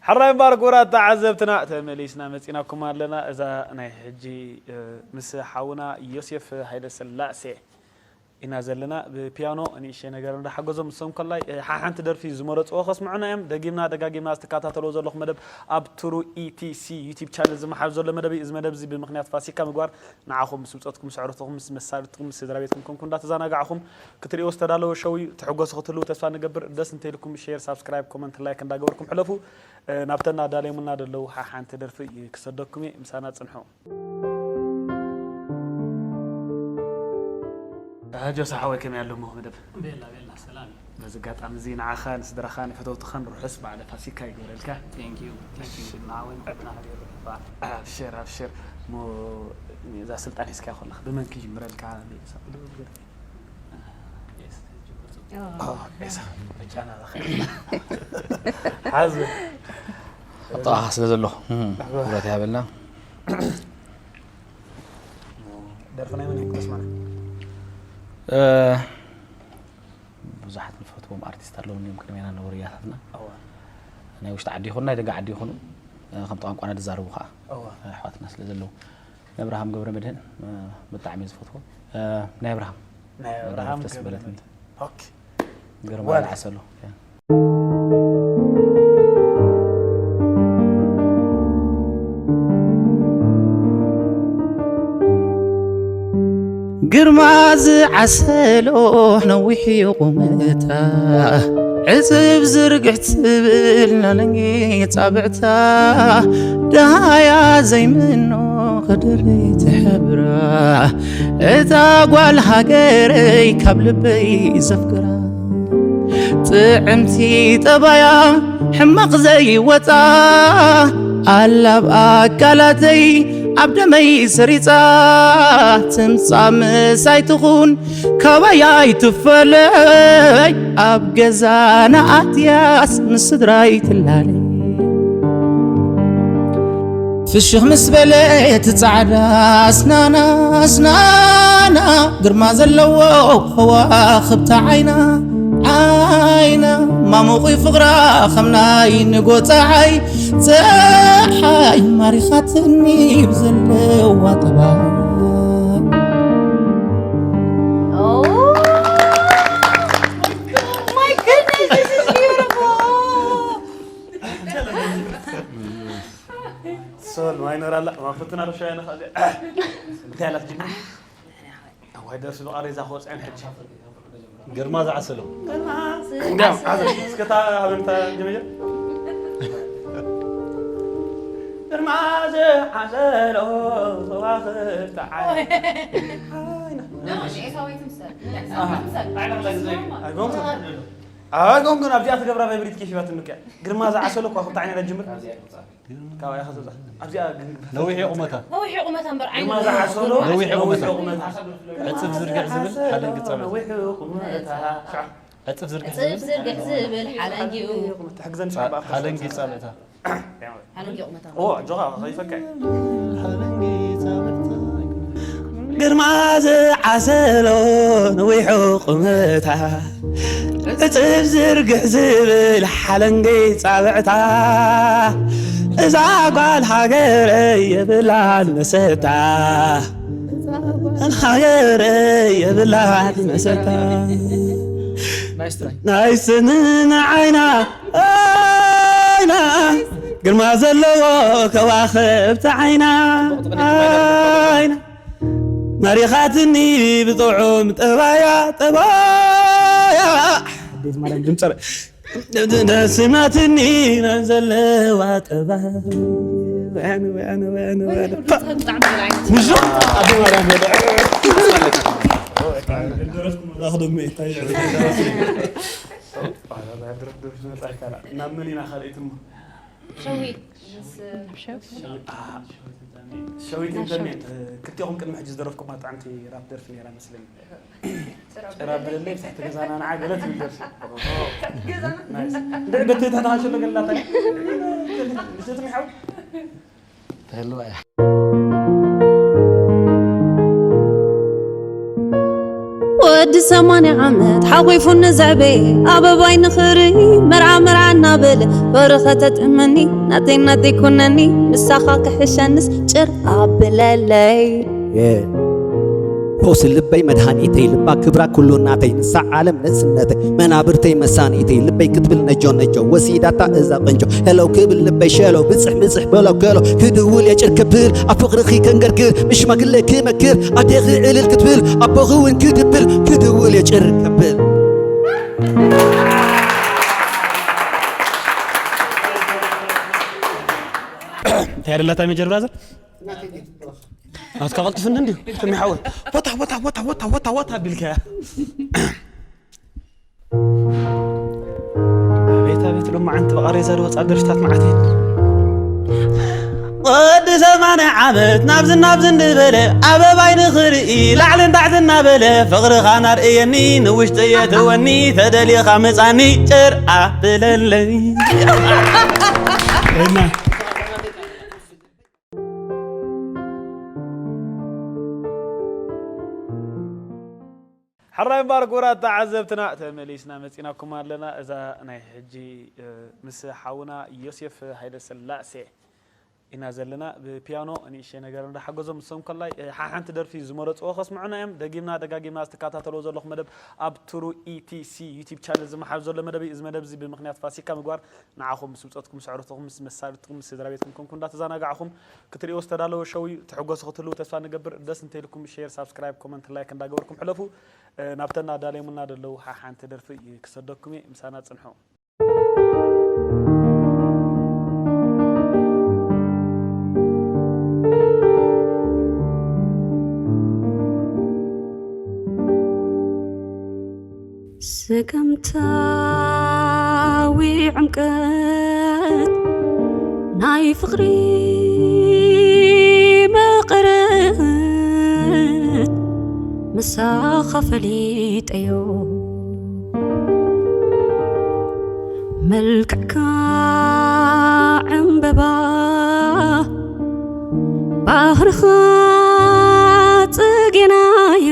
ሕራይ እምበኣር ክቡራት ተዓዘብትና፣ ተመሊስና መጺናኩም ኣለና። እዛ ናይ ሕጂ፣ እ፣ ምስ ሓውና ዮሴፍ ሃይለስላሴ ኢና ዘለና። ብፒያኖ ንእሽተይ ነገር እንዳሓገዞም፣ ንሶም ከላይ፣ እ፣ ሓሓንቲ ደርፊ ዝመረጽዎ ከስምዑና እዮም። ደጊምና ደጋጊምና ዝትከታተልዎ ዘለኹም መደብ ኣብ ትሩ ኢቲሲ ዩቲብ ቻነል ዝመሓዝ ዘሎ መደብ እዩ። እዚ መደብ እዚ ብምኽንያት ፋሲካ ምግባር ንዓኹም ምስ ብጾትኩም፣ ስዕረትኩም፣ ምስ መሳርትኩም፣ ምስ ስድራ ቤትኩም ኮንኩም እንዳተዘናጋዕኹም ክትርእይዎ ዝተዳለወ ሸው እዩ። ትሕጎሱ ክትህልዉ ተስፋ ንገብር። ደስ እንተኢልኩም ሼር፣ ሳብስክራይብ፣ ኮመንት፣ ላይክ እንዳገበርኩም ሕለፉ። እ፣ ናብተን ኣዳልዮምና ዘለዉ ሓሓንቲ ደርፊ ክሰደኩም እየ። ምሳና ጽንሑ። እ፣ ጆሳ ሓወይ ከመይ ኣሎ እሞ መደብ? ቤላ፣ ቤላ፣ ሰላም እዩ። በዚ ኣጋጣሚ እዚ ንዓኻ፣ ንስድራኻ፣ ንፈተውትኻን ርሑስ በዓለ ፋሲካ ይግበረልካ። Thank you፣ thank you። ንዓወይ ንኹልና ሃገር በዓል። ኣብሽር፣ ኣብሽር። እሞ እዛ ስልጣን ሒዝካያ ከለኻ ብመን ክጅምረልካ? ኦ፣ ኤሳ፣ በጫና ለኸ። ሓዝ። ኣጠቓኻ ስለ ዘሎ፣ እም፣ ክብረት ይሃበልና። ደርፊ ናይ መን ክትስማዕ? እ፣ ብዙሓት ንፈትዎም ኣርቲስት ኣለዉ፣ እኒኦም ቅድሜና ነበሩ ያታትና። እዋ። ናይ ውሽጢ ዓዲ ይኹኑ፣ ናይ ደገ ዓዲ ይኹኑ፣ እ፣ ከምቲ ቋንቋና ዝዛረቡ ኸዓ እዋ። ኣሕዋትና ስለ ዘለዉ። ናይ ኣብርሃም ገብረመድህን፣ እ፣ ብጣዕሚ እየ ዝፈትዎ። እ፣ ናይ ኣብርሃም ናይ ኣብርሃም ደስ በለትኒ። ገብረመድህን። ኦኬ። ግርማ ዋላ። ዝዓሰሎ። ግርማ ዝዓሰሎ ነዊሕ ቁመታ፣ ዕጽፍ ዝርግሕ ትብል ናለንጌ ጻብዕታ፣ ደሃያ ዘይምኖ ከደረይቲ ሕብራ፣ እታ ጓል ሃገረይ ካብ ልበይ ዘፍቅራ። ጥዕምቲ ጠባያ ሕማቕ ዘይወጻ፣ ኣላ ኣብ ኣካላተይ ኣብ ደመይ ሰሪጻ። ትምጻእ ምሳይ ትኹን ካባይ ኣይትፈለይ፣ ኣብ ገዛና ኣትያስ ምስ ስድራይ ትላለይ። ፍሽኽ ምስ በለት ጻዕዳ ኣስናና፣ ኣስናና፣ ግርማ ዘለዎ ከዋኽብታ ዓይና፣ ዓይና፣ ማሙቕ እዩ ፍቕራ ከም ናይ ንጎ ጸሓይ፣ ጸሓይ ማሪኻትኒ ብዘለዋ ጠባይ። Oh my goodness, this is beautiful. ሶል ማይነር ኣላ፣ ማፉትና ረሻ ያነ ኻዚ። እንታይ ኣላት ጅግና? ኣዋይ ደርሲ ብቓሬዛ ክወፅዐን ሕጂ። ግርማ ዝዓሰሎ። ግርማ እንዳም፣ ዓሰሎ። ዓዘ፣ እስከ እታ ሃበምታ ጀመጀ። ግርማ ዝዓሰሎ ከዋኽብቲ ዓይና። ኖ፣ ኤሳው ኣይትምሰል። ኣሃ። ኣይትምሰል። ኣይኮንኩን። ኣይኮንኩን፣ ኣብዚኣ ትገብራ ቫይብሪት ኬፍ ይባትንከ። ግርማ ዝዓሰሎ ከዋኽብቲ ዓይና ዳ ጅምር። ካብኣ ኢኻ ትወጻእ። ኣብዚኣ ግን ነዊሕ እዩ ቁመታ። ነዊሕ እዩ ቁመታ እምበር ዓይኑ ግርማ ዝዓሰሎ ነዊሕ እዩ ቁመታ። ዕጽፍ ዝርግሕ ዝብል ሓለንጊ ጻብዕታ። ነዊሕ ቁመታ። ዕጽፍ ዝርግሕ ዕጽፍ ዝብል ዝርግሕ ዝብል ሓለንጊኡ። ትሕግዘን ጻ-፣ ሓለንጊ ጻብዕታ። ሓለንጊ ቁመታ። ኦ፣ ጆኻ፣ ከይፈካ። ሓለንጊ ጻብዕታ። ግርማ ዝዓሰሎ ነዊሑ ቁመታ፣ ዕጽፍ ዝርግሕ ዝብል ሓለንጊ ጻብዕታ፣ እዛ ጓል ሃገረይ የብላን መሰታ፣ ጓል ሃገረይ የብላን መሰታ። ናይ ስንን ዓይና፣ ዓይና፣ ግርማ ዘለዎ ከዋኽብቲ ዓይና፣ ዓይና። መሪኻትኒ ብጥዑም ጠባያ፣ ጠባያ። ኣዴት ማርያም ድምፀ ደስናትኒ መን ዘለዋ ጠባያ። ወያነ፣ ወያነ፣ ወያነ፣ ወያነ። ምሽ ኣዴ ማርያም በለ። ደረስኩም ራኽ ደሞ ይታይ። ደረስኩም ራኽ ደሞ ይታይ። ናብ መን ኢና ካልኣይትማ? ሸዊት ምስ ሸዊት። ሸዊት ኢንተርኔት፣ እ፣ ክልቲኦም ቅድሚ ሕጂ ዝደረፍኩማ ጥዕምቲ ራፕ ደርፊ ነይራ መስለኒ። ጭራ ብለለይ ብትሕቲ ገዛና ንዓ ገለ ትብል ደርፊ። ናይስ። እንድዒ በቲ ተታሃሸሎ ገላታ። ብዘትሚ ሓው። ተህልዋ እያ። ወዲ ወዲ ሰማንያ ዓመት ሓቂፉኒ ዘዕበየ ኣበባይ ንኽርኢ መርዓ መርዓ እናበለ ፍቕሪ ከተጥዕመኒ ናተይ ናተይ ኩነኒ ምሳኻ ክሕሸንስ ጭር ኣብለለይ። ፈውሲ ልበይ መድሃኒተይ ልባ ክብራ ኩሉ ናተይ ንሳ ዓለም ንእስነተይ መናብርተይ መሳኒተይ ልበይ ክትብል ነጆ ነጆ ወሲዳታ እዛ ቀንጆ ሄሎ ክብል ልበይ ሸሎ ብጽሕ ብጽሕ በሎ ከሎ ክድውል የጭር ክብል ኣብ ፍቕርኺ ከንገርግር ብሽማግለ ክመክር ኣዴኺ ዕልል ክትብል ኣቦኺ እውን ክድብል ክድውል የጭር ክብል እንታይ ደላታ ሜጀር ብራዘር ኣትካ ቀልጥፍኒ እንዲሁ ስሚ ሓወይ ወታ ወታ ወታ ወታ ወታ ወታ ኣቢልካ ኣቤት ኣቤት ሎማዓንቲ ብቓሬዛ ዝወፃ ደርፍታት መዓት እየን ወዲ ሰማንያ ዓመት ናብዚ ናብዚ እንድበለ ኣበባይ ንኽርኢ ላዕልን ታሕቲ እናበለ ፍቕርኻ ናርእየኒ ንውሽጢ የትወኒ ተደሊኻ ምፃኒ ጭር ኣብለለይ ሕራይ እምበር ክቡራት ተዓዘብትና ተመሊስና መፂናኩም ኣለና። እዛ ናይ ሕጂ ምስ ሓውና ዮሴፍ ሃይለስላሴ ኢና ዘለና ብፒያኖ ንእሽተይ ነገር እንዳሓገዞም ንሶም ከላይ ሓሓንቲ ደርፊ ዝመረፅዎ ከስምዑና እዮም። ደጊምና ደጋጊምና ዝትከታተልዎ ዘለኹ መደብ ኣብ ትሩ ኢቲሲ ዩቲብ ቻነል ዝመሓዝ ዘሎ መደብ እዩ። እዚ መደብ እዚ ብምክንያት ፋሲካ ምግባር ንዓኹም ምስ ብፆትኩም፣ ምስ ኣዕሩኽትኹም፣ ምስ መሳርትኩም፣ ምስ ስድራ ቤትኩም ኮንኩም እንዳተዘናጋዕኹም ክትርእይዎ ዝተዳለወ ሸው እዩ። ትሕጎሱ ክትህልዉ ተስፋ ንገብር። ደስ እንተኢልኩም ሼር፣ ሳብስክራይብ፣ ኮመንት፣ ላይክ እንዳገበርኩም ሕለፉ። ናብተን ኣዳልየሙና ዘለዉ ሓሓንቲ ደርፊ ክሰደኩም እየ። ምሳና ፅንሑ። ስገምታዊ ዕምቀት ናይ ፍቕሪ መቐረት ምሳኻ ፈሊጠዮ መልክዕካ ዕምበባ ባህርኻ ጽጌናዩ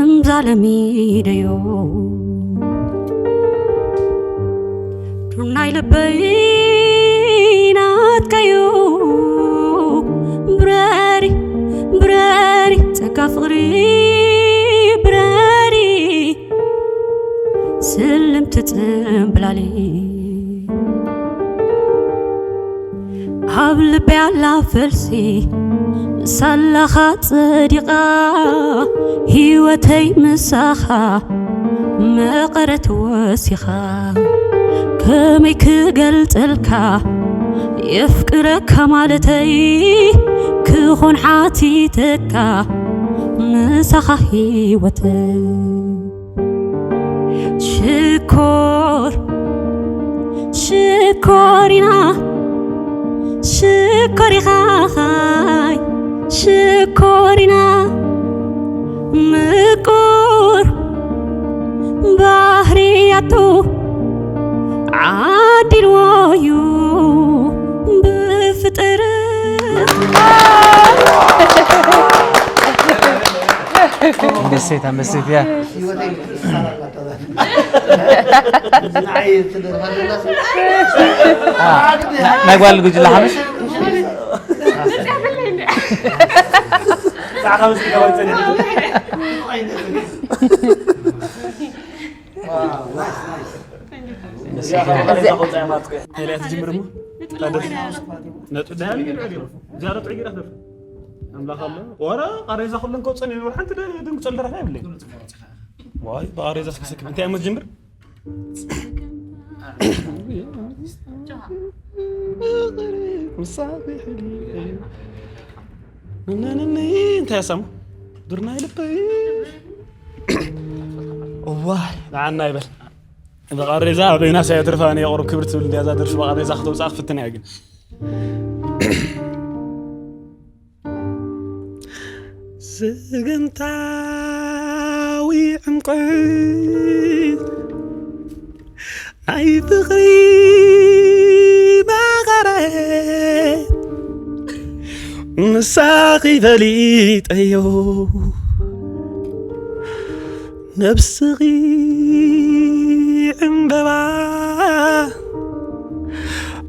እምዛለሚደዮ ዱናይ ልበይ ናትካዩ ብረሪ ብረሪ ጸጋ ፍቕሪ ብረሪ ስልምቲ ጽምብላሊ ኣብ ልበይ ኣላ ፈልሲ ሳላኻ ጸዲቓ ህይወተይ ምሳኻ መቐረት ወሲኻ ከመይ ክገልጸልካ የፍቅረካ ማለተይ ክኾን ሓቲተካ ምሳኻ ህይወተይ ሽኮር ሽኮሪና ሽኮሪኻኻይ ሽኮሪና ምቁር ባህርያቱ ዓዲልዎዩ ብፍጥር ኣንበሰይቲ ኣንበሰይቲ እያ ናይ ጓል ጉጅለ ሓመሽ ነጥቢ ደሃ ዝያዳ ጥዑይ ጌራ ክደርፍ ኣምላኽ ኣሎ ወረ ቃሬዛ ኩለን ከውፀን ይኖር ሓንቲ ደንግፀል ደረፍ ኣይብለይ ዋይ ብቃሬዛ ስክስክብ እንታይ እሞ ዝጅምር ምሳኺ ሕሊ እንታይ ያሳሙ ዱርና ይልበይ እዋ ንዓና ይበል በቃሬዛ በይና ሳያ ትርፋ እኔ የቕርብ ክብር ትብል እንዲያ እዛ ደርፊ በቃሬዛ ክተውፃእ ክፍትን እያ ግን ስግምታዊ ዕምቆት ናይ ፍቕሪ መቐረት ምሳኺ ፈሊጠዮ ነብስኺ ዕምበባ፣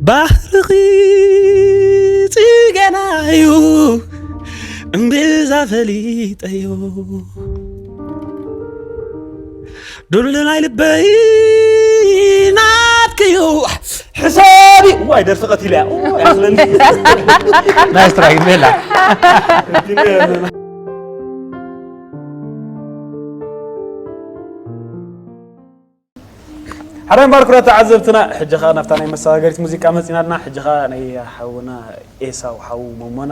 ባህርኺ ጽገና እዩ፣ እምብዛ ፈሊጠዮ። ዱል ናይ ልበይ ናትክዩ ሕሰቢ። ዋይ፣ ደርፊ ቀቲለያ። ኦ፣ ያስለኒ። ናይስ ትራይ፣ ሜላ። ሓራይ እምበኣር፣ ክቡራት ተዓዘብትና፣ ሕጂ ኸኣ ናብታ ናይ መሰጋገሪት ሙዚቃ መጺና ኣለና። ሕጂ ኸኣ ናይ ሓውና ኤሳው ሓው መሞና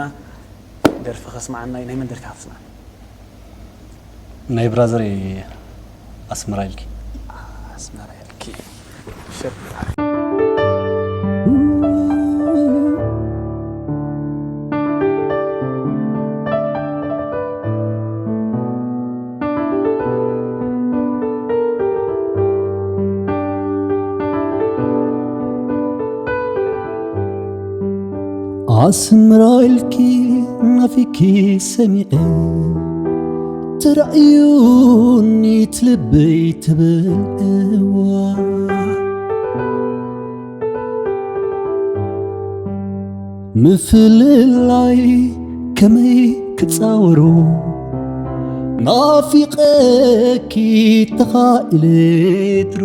ደርፊ ከስምዓና እዩ። ናይ መን ደርፊ ከስምዓና? ናይ ብራዘር ኣስመራ ኢልኪ። ኣስመራ ኢልኪ። ኣስምራ ኢልኪ ናፊኪ ሰሚዐ፣ ተራእዩኒ እቲ ልበይ ትብል እዋ። ምፍልላይ ከመይ ክጻወሮ፣ ናፊቐኪ ተኻኢለ ድሮ።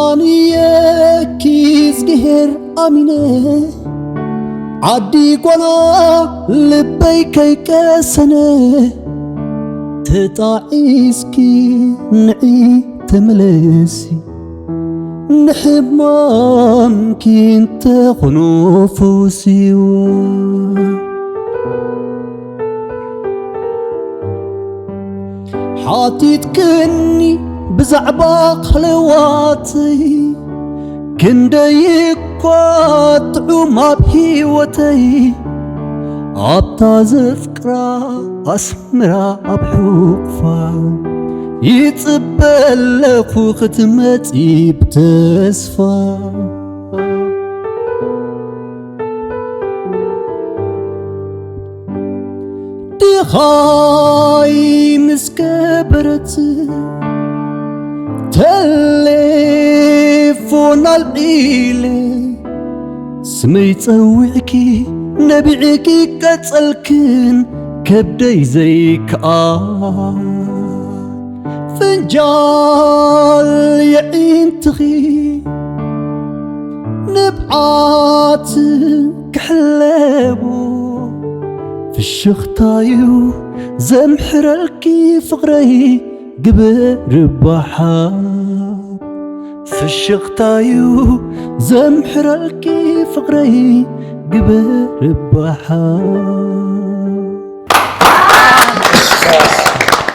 ኣፋንየኪ እዝግሄር ኣሚነ፣ ዓዲ ጓና ልበይ ከይቀሰነ፣ ተጣዒስኪ ንዒ ተመለሲ፣ ንሕማምኪ እንተኾኖ ፈውስዎ። ሓቲትክኒ ብዛዕባ ኸለዋተይ፣ ክንደይ እኳ ጥዑም ኣብ ህይወተይ፣ ኣብታ ዘፍቅራ ኣስመራ ኣብ ሕቑፋ፣ ይጽበ ኣለኹ ክትመጺ ብተስፋ። ድኻይ ምስ ከበረት፣ ተሌፎን ኣልዒለ፣ ስመይ ጸዊዕኪ ነቢዕኪ ቀጸልክን፣ ከብደይ ዘይከኣ ፍንጃል የዒንትኺ ንብዓት ክሕለቦ፣ ፍሽኽታዩ ዘምሕረልኪ ፍቕረይ ግብር ባሓ። ፍሽኽታዩ ዘምሕረልኪ ፍቕረይ ግብር ባሓ።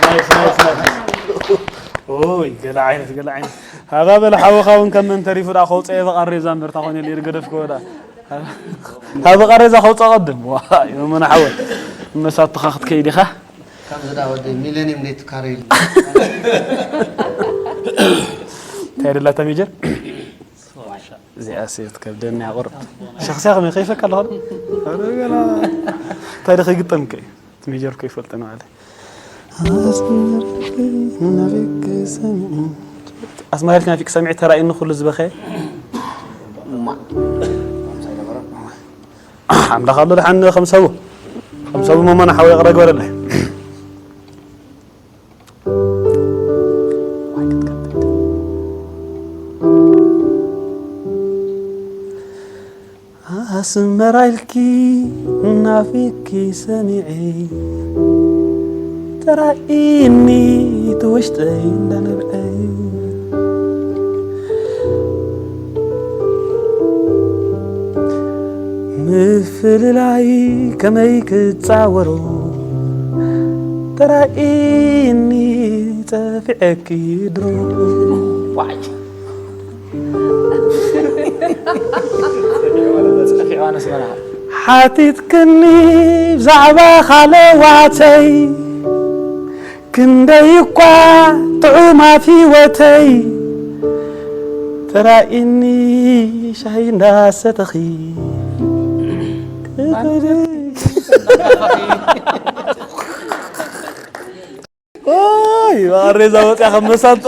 ናይስ፣ ናይስ፣ ናይስ። ኦይ፣ ገለ ዓይነት፣ ገለ ዓይነት። ሃባ በለ ሓወኻ እውን ከም መን ተሪፉ ደኣ ከውፅኦ እየ፣ በቃሬዛ እምበር፣ ታኾነ ኢሉ ገደፍክዎ ደኣ። ሃባ በቃሬዛ ከውፅኦ ቀድም። ዋይ፣ መመና ሓወይ። መሳትኻ ክትከይድ ኢኻ። ካብዚ ደኣ ወደይ ሚለኒየም ዘይትካረይሉ። እንታይ ደላታ ሜጀር? እዚኣ ሴት ከብደኒ እያ ቁሩብ። ሸኽስያ ከመይ ከይፈካ ኣለኹ? ኣረ ገና። እንታይ ደኸ ይግጠምከ እዩ? እቲ ሜጀር እኮ ይፈልጥ ነው ኣለ። ኣስመራ ኢልካ ናፊቅ ሰሚዐ። ኣስመራ ኢልካ ናፊቅ ሰሚዐ ተራእዩኒ ኩሉ ዝበኸየ። ኣምላኽ ኣሎ ደሓን ከም ሰቡ። ከም ሰቡ መሞና ሓወይ ይቕረ ግበረለይ። ኣስመራ ኢልኪ ናፊቅኪ ሰሚዐ፣ ተራእይኒ እቲ ውሽጠይ እንዳነብዐ። ምፍልላይ ከመይ ክጻወሮ፣ ተራእይኒ ጸፊዐኪ ድሮ። ዋይ። ሓቲትክኒ ብዛዕባ ኻለዋተይ፣ ክንደይ እኳ ጥዑም ኣብ ህይወተይ፣ ተራእይኒ ሻሂ እንዳሰተኺ። ኣይ፣ ኣሬዛ ወፅያ ከም መሳንጦ።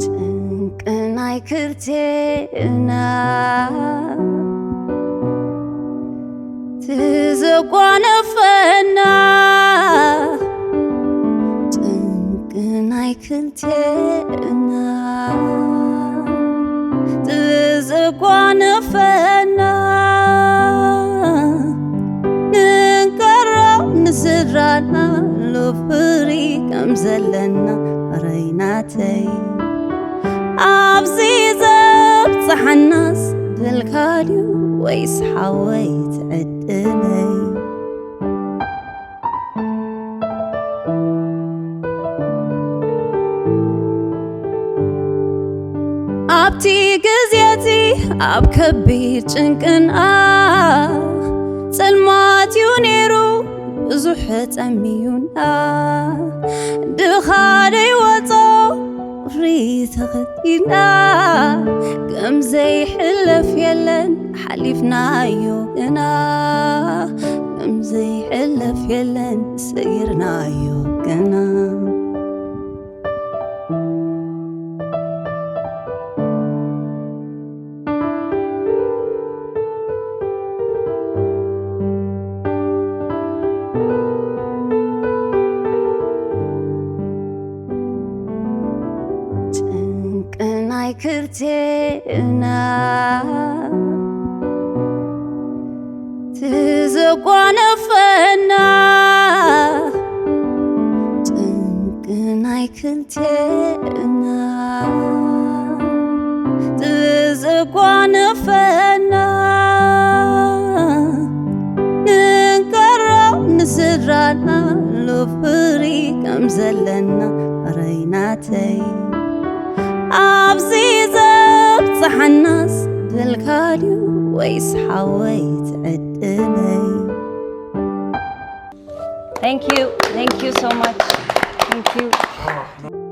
ጭንቅናይ ክልቴና ትዘጓነፈና፣ ጭንቅናይ ክልቴና ትዘጓነፈና፣ ንንገሮ ንስድራና ሎፍሪ ከም ዘለና። ረይናተይ ኣብዚ ዘብጽሓናስ ድልካ ድዩ ወይስ ሓወይ ትዕድለይ? ኣብቲ ግዜቲ ኣብ ከቢድ ጭንቅና፣ ጽልማት እዩ ነይሩ ብዙሕ ጸሚዩና። ድኻ ደይወጾ ቁሪ ተኸቲልና፣ ከም ዘይሕለፍ የለን ሓሊፍናዮ ግና፣ ከም ዘይሕለፍ የለን ሰጊርናዮ ግና። ጭንቅናይ ክልቴና ትዘጓነፈና፣ ጭንቅናይ ክልቴና ትዘጓነፈና፣ ንንገሮ ንስድራና ሎፍሪ ከም ዘለና። ረይናተይ ኣብዚ ዘብጽሓናስ ድልካ ድዩ ወይስ ሓወይ ትዕድለይ? Thank you. Thank you so much. Thank you.